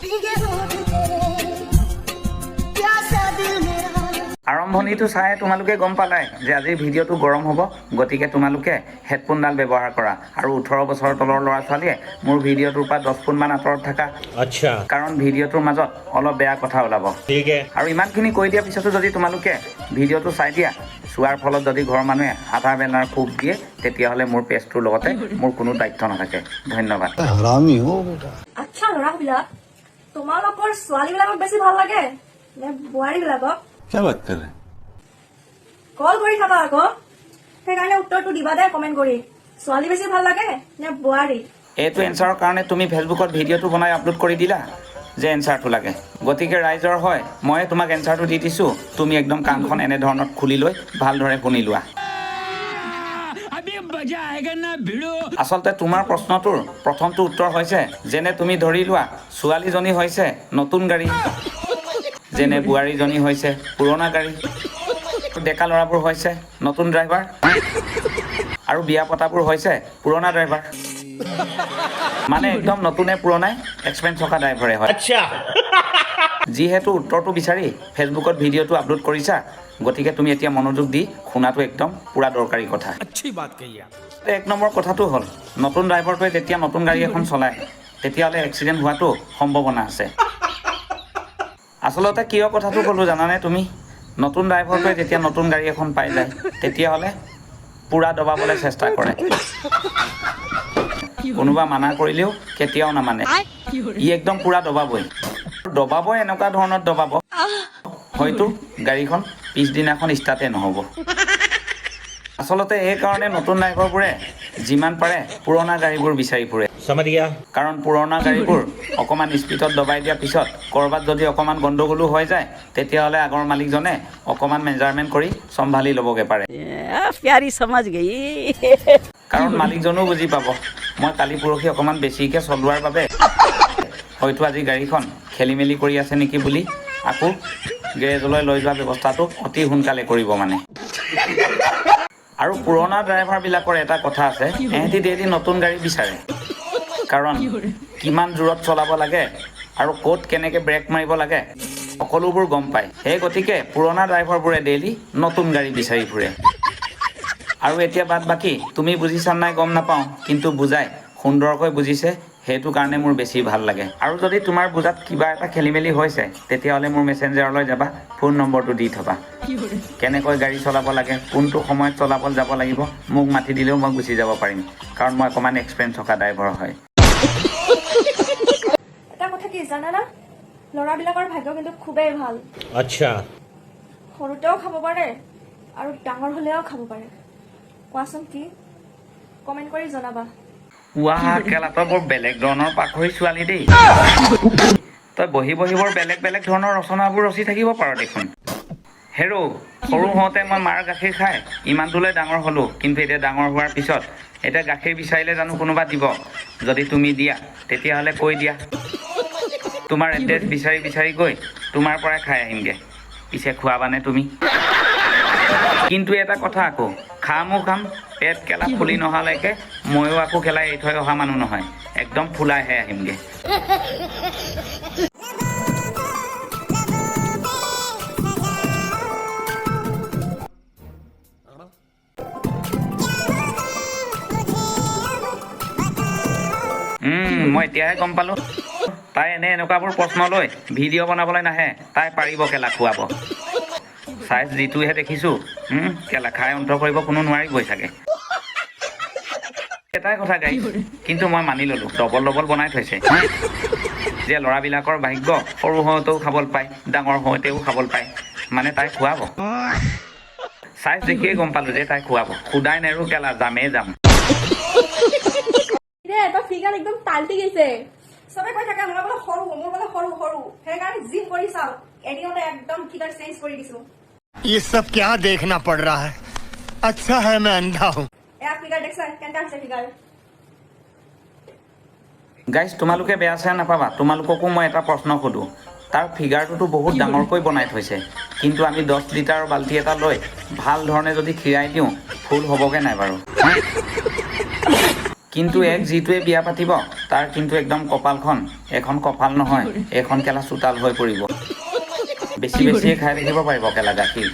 भीगे होठ तेरे, प्यासा दिल मेरा। আৰম্ভণিটো চাই তোমালোকে গম পালাই যে আজিৰ ভিডিঅ'টো গৰম হ'ব। গতিকে তোমালোকে হেডফোনডাল ব্যৱহাৰ কৰা আৰু 18 বছৰৰ তলৰ ল'ৰা ছোৱালীয়ে মোৰ ভিডিঅ'টোৰ পৰা 10 ফুটমান আঁতৰত থাকা। কাৰণ ভিডিঅ'টোৰ মাজত অলপ বেয়া কথা ওলাব। ठीक है। আৰু ইমানখিনি কৈ দিয়াৰ পিছতো যদি তোমালোকে ভিডিঅ'টো চাই দিয়া, চোৱাৰ ফলত যদি ঘৰৰ মানুহে আধা বেলাৰ কোব দিয়ে, তেতিয়াহ'লে মোৰ পেজটোৰ লগতে মোৰ কোনো দায়িত্ব নাথাকে। ধন্যবাদ। हरामी हो बेटा। আচ্ছা ল'ৰাবিলাক, তোমালোকৰ ছোৱালীবিলাকক বেছি ভাল লাগে নে বোৱাৰীবিলাকক? क्या बात कर रहे हैं? কল কৰি থাকা আকৌ, সেইকাৰণে উত্তৰটো দিবা দে কমেণ্ট কৰি। ছোৱালী বেছি ভাল লাগে নে বোৱাৰী? এইটো এনচাৰৰ কাৰণে তুমি ফেচবুকত ভিডিঅ'টো বনাই আপলোড কৰি দিলা যে এনচাৰটো লাগে। গতিকে ৰাইজৰ হয় ময়ে তোমাক এনচাৰটো দি দিছোঁ। তুমি একদম কাণখন এনেধৰণত খুলি লৈ ভালদৰে শুনি লোৱা। আচলতে তোমাৰ প্ৰশ্নটোৰ প্ৰথমটো উত্তৰ হৈছে, যেনে তুমি ধৰি লোৱা ছোৱালীজনী হৈছে নতুন গাড়ী, যেনে বোৱাৰীজনী হৈছে পুৰণা গাড়ী, ডেকা ল'ৰাবোৰ হৈছে নতুন ড্ৰাইভাৰ আৰু বিয়া পতাবোৰ হৈছে পুৰণা ড্ৰাইভাৰ। মানে একদম নতুনে পুৰণাই এক্সপেৰিয়েঞ্চ থকা ড্ৰাইভাৰে হয়। যিহেতু উত্তৰটো বিচাৰি ফেচবুকত ভিডিঅ'টো আপলোড কৰিছা, গতিকে তুমি এতিয়া মনোযোগ দি শুনাটো একদম পূৰা দৰকাৰী কথা। এক নম্বৰ কথাটো হ'ল, নতুন ড্ৰাইভাৰটোৱে যেতিয়া নতুন গাড়ী এখন চলায়, তেতিয়াহ'লে এক্সিডেণ্ট হোৱাটো সম্ভাৱনা আছে। আচলতে কিয় কথাটো ক'লোঁ জানানে তুমি? নতুন ড্ৰাইভাৰটোৱে যেতিয়া নতুন গাড়ী এখন পাই যায়, তেতিয়াহ'লে পূৰা দবাবলৈ চেষ্টা কৰে। কোনোবা মানা কৰিলেও কেতিয়াও নামানে। ই একদম পূৰা দবাবই দবাবই। এনেকুৱা ধৰণত দবাব, হয়তো গাড়ীখন পিছদিনাখন ষ্টাৰ্টে নহ'ব। আচলতে এইকাৰণে নতুন ড্ৰাইভাৰবোৰে যিমান পাৰে পুৰণা গাড়ীবোৰ বিচাৰি ফুৰে। समझ गया। কাৰণ পুৰণা গাড়ীবোৰ অকণমান স্পীডত দবাই দিয়াৰ পিছত ক'ৰবাত যদি অকণমান গণ্ডগোলো হৈ যায়, তেতিয়াহ'লে আগৰ মালিকজনে অকণমান মেজাৰমেণ্ট কৰি চম্ভালি ল'বগৈ পাৰে। प्यारी समझ गई। কাৰণ মালিকজনো বুজি পাব, মই কালি পৰহি অকণমান বেছিকৈ চলোৱাৰ বাবে হয়তো আজি গাড়ীখন খেলি মেলি কৰি আছে নেকি বুলি আকৌ গেৰেজলৈ লৈ যোৱা ব্যৱস্থাটো অতি সোনকালে কৰিব মানে। আৰু পুৰণা ড্ৰাইভাৰবিলাকৰ এটা কথা আছে, এহেঁতি ডেইলি নতুন গাড়ী বিচাৰে। কাৰণ কিমান জোৰত চলাব লাগে আৰু ক'ত কেনেকৈ ব্ৰেক মাৰিব লাগে, সকলোবোৰ গম পায়। সেই গতিকে পুৰণা ড্ৰাইভাৰবোৰে ডেইলি নতুন গাড়ী বিচাৰি ফুৰে। আৰু এতিয়া বাদ বাকী তুমি বুজিছা নাই গম নাপাওঁ, কিন্তু বুজাই সুন্দৰকৈ বুজিছে, সেইটো কাৰণে মোৰ বেছি ভাল লাগে। আৰু যদি তোমাৰ বুজাত কিবা এটা খেলি মেলি হৈছে, তেতিয়াহ'লে মোৰ মেছেঞ্জাৰলৈ যাবা, ফোন নম্বৰটো দি থবা। কেনেকৈ গাড়ী চলাব লাগে, কোনটো সময়ত চলাব যাব লাগিব, মোক মাতি দিলেও মই গুচি যাব পাৰিম। কাৰণ মই অকণমান এক্সপিৰিয়েঞ্চ থকা ড্ৰাইভাৰ হয়। এটা কথা কি জানানা? ল'ৰাবিলাকৰ ভাগ্য কিন্তু খুবেই ভাল। সৰুতেও খাব পাৰে আৰু ডাঙৰ হ'লেও খাব পাৰে। কোৱাচোন কি? কমেণ্ট কৰি জনাবা। ৱা কেলা, তই বৰ বেলেগ ধৰণৰ পাখৰি ছোৱালী দেই। তই বহি বহি বৰ বেলেগ বেলেগ ধৰণৰ ৰচনাবোৰ ৰচি থাকিব পাৰ দেখোন। হেৰৌ, সৰু হওঁতে মই মাৰ গাখীৰ খাই ইমানটোলৈ ডাঙৰ হ'লোঁ, কিন্তু এতিয়া ডাঙৰ হোৱাৰ পিছত এতিয়া গাখীৰ বিচাৰিলে জানো কোনোবা দিব? যদি তুমি দিয়া, তেতিয়াহ'লে কৈ দিয়া। তোমাৰ এড্ৰেছ বিচাৰি বিচাৰি গৈ তোমাৰ পৰাই খাই আহিমগৈ। পিছে খোৱাবানে তুমি? কিন্তু এটা কথা আকৌ, খামো খাম, পেট কেলা ফুলি নহালৈকে ময়ো আকৌ কেলা এৰি থৈ অহা মানুহ নহয়। একদম ফুলাইহে আহিমগৈ। মই এতিয়াহে গম পালোঁ, তাই এনে এনেকুৱাবোৰ প্ৰশ্ন লৈ ভিডিঅ' বনাবলৈ নাহে। তাই পাৰিব কেলা খুৱাব। চাইজ যিটোহে দেখিছোঁ, কেলা খাই অন্ত কৰিব কোনো নোৱাৰিবই চাগে। এটাই কথা গাই কিন্তু মই মানি ল'লোঁ, ডবল ডবল বনাই থৈছে যে ল'ৰাবিলাকৰ ভাগ্য সৰু হওঁতেও খাবলৈ পায়, ডাঙৰ হওঁতেও খাবলৈ পায়। মানে তাই খুৱাব। চাইজ দেখিয়ে গম পালোঁ যে তাই খুৱাব। সুদাই নেৰো কেলা, যামেই যাম। দে, তই ফিগাৰ একদম পাল্টি গৈছে। চবে কৈ থাকে মোৰ বোলে সৰু, মোৰ বোলে সৰু সৰু। সেইকাৰণে জিম কৰি চাওঁ, এদিনতে একদম ফিগাৰ চেঞ্জ কৰি দিছো। ये सब क्या देखना पड़ रहा है? अच्छा है मैं अंधा हूँ। এয়া ফিগাৰ দেখছা, কেনেকা হৈছে ফিগাৰ? গাইজ, তোমালোকে বেয়া চেয়া নাপাবা, তোমালোককো মই এটা প্ৰশ্ন সোধোঁ। তাৰ ফিগাৰটোতো বহুত ডাঙৰকৈ বনাই থৈছে, কিন্তু আমি 10 লিটাৰৰ বাল্টি এটা লৈ ভাল ধৰণে যদি খীৰাই দিওঁ, ফুল হ'বগৈ নাই বাৰু? কিন্তু এক যিটোৱে বিয়া পাতিব, তাৰ কিন্তু একদম কপালখন এখন কপাল নহয়, এইখন কেলা চোতাল হৈ পৰিব। বেছি বেছিয়ে খাই থাকিব পাৰিব কেলা গাখীৰ।